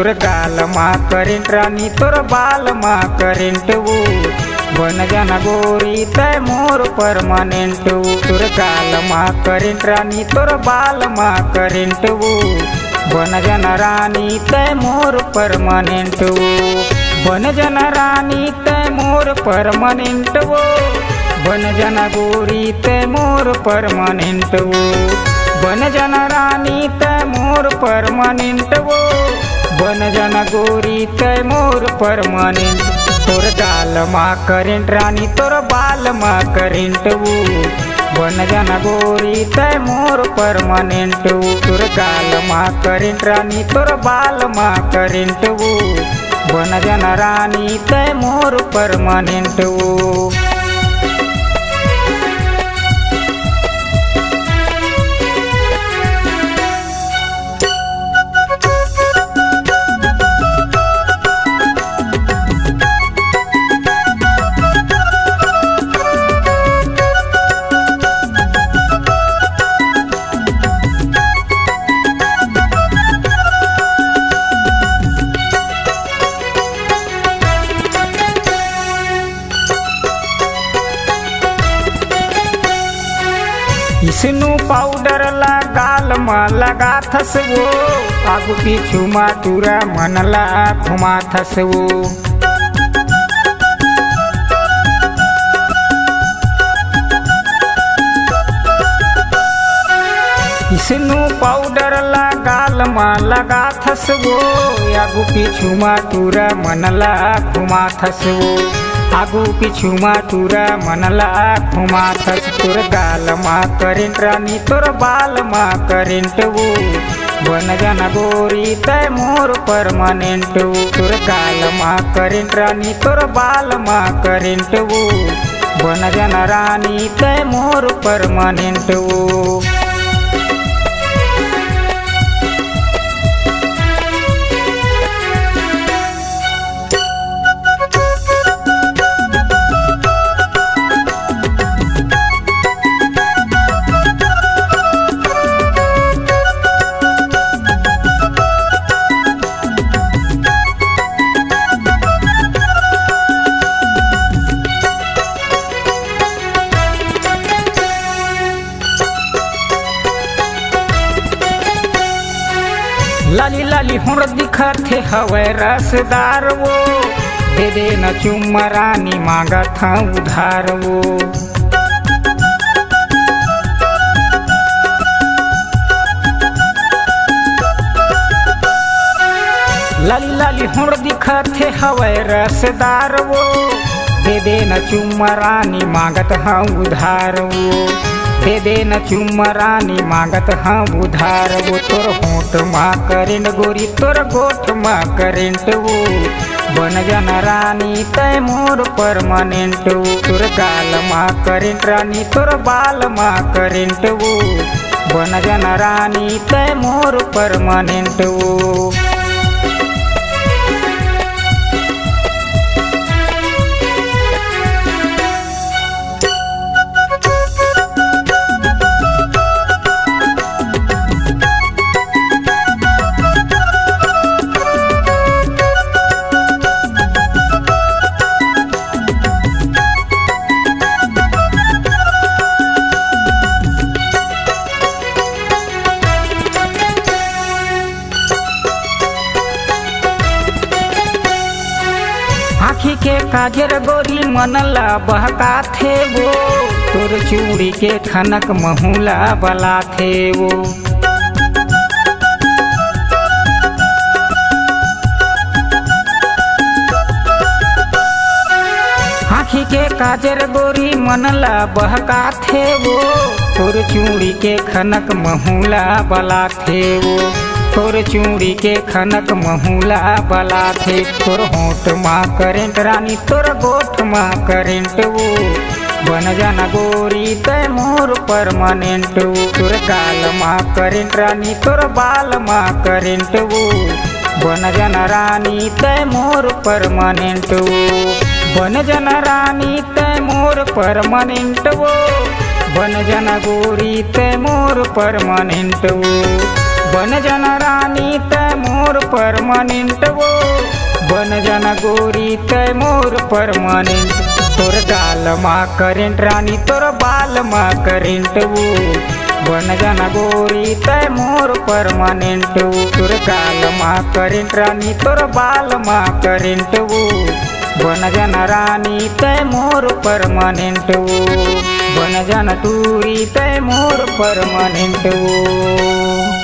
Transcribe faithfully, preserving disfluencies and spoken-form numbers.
तोर गाल मा करेंट रानी, तोर बाल मा करेंट वो, बन जाना गोरी तै मोर परमानेंट वो। तोर गाल मा करेंट रानी, तोर बाल मा करेंट वो, बन जाना रानी तै मोर परमानेंट वो। बन जाना रानी तै मोर परमानेंट वो, बन जाना गोरी तै मोर परमानेंट वो। बन जाना रानी तै मोर परमानेंट वो, बन जाना गोरी तै मोर परमानेंट। तोर गाल मा करेंट रानी, तोर बाल मा करेंट वो, बन जाना गोरी तै मोर परमानेंट वो। तोर गाल मा करेंट रानी, तोर बाल मा करेंट वो, बन जाना रानी तै मोर परमानेंट वो। स्नो पाउडर ला गाल मा लगाथस वो, आगू पीछू मा टूरा मन ला घुमाथस वो। स्नो पाउडर ला गाल मा लगाथस वो, आगू पीछू मा टूरा मन ला घुमाथस वो, आगू पीछू मा टूरा मन ला घुमाथस। तोर गाल मा करेंट रानी, तोर बाल मा करेंट वो, बन जाना गोरी तै मोर परमानेंट वो। तोर गाल मा करेंट रानी, तोर बाल मा करेंट वो, बन जाना रानी तै मोर परमानेंट वो। लाली लाली होंड़ दिखत हे हवय रसदार वो, दे दे न चुम्मा रानी मांगत हंव उधार वो। लाली लाली होंड़ दिखत हे हवय रसदार वो, दे दे न चुम्मा रानी मांगत हंव उधार वो, दे दे न चुम्मा रानी मांगत हंव उधार वो। तोर होंठ मा करेंट गोरी, तोर गोठ मा करेंट वो, बन जाना रानी तै मोर परमानेंट वो। तोर गाल मा करेंट रानी, तोर बाल मा करेंट वो, बन जाना रानी तै मोर परमानेंट वो। आँखी के काजर गोरी मन ला बहकाथे वो, तोर चूड़ी के खनक महू ला बलाथे वो। आँखी के काजर गोरी मन ला बहकाथे वो, तोर चूड़ी के खनक महू ला बलाथे वो, तोर चूड़ी के खनक महू ला बलाथे। तोर होंठ मा करेंट रानी, तोर गोठ मा करेंट वो, बन जाना गोरी तै मोर परमानेंट वो। तोर गाल मा करेंट रानी, तोर बाल मा करेंट वो, बन जाना रानी तै मोर परमानेंट वो। बन जाना रानी तै मोर परमानेंट वो, बन जाना गोरी तै मोर परमानेंट वो। बन जाना रानी तै मोर परमानेंट वो, बन जाना गोरी तै मोर परमानेंट। तोर गाल मा करेंट रानी, तोर बाल मा करेंट वो, बन जाना गोरी तै मोर परमानेंट वो। तोर गाल मा करेंट रानी, तोर बाल मा करेंट वो, बन जाना रानी तै मोर परमानेंट वो, बन जाना टूरी तै मोर परमानेंट वो।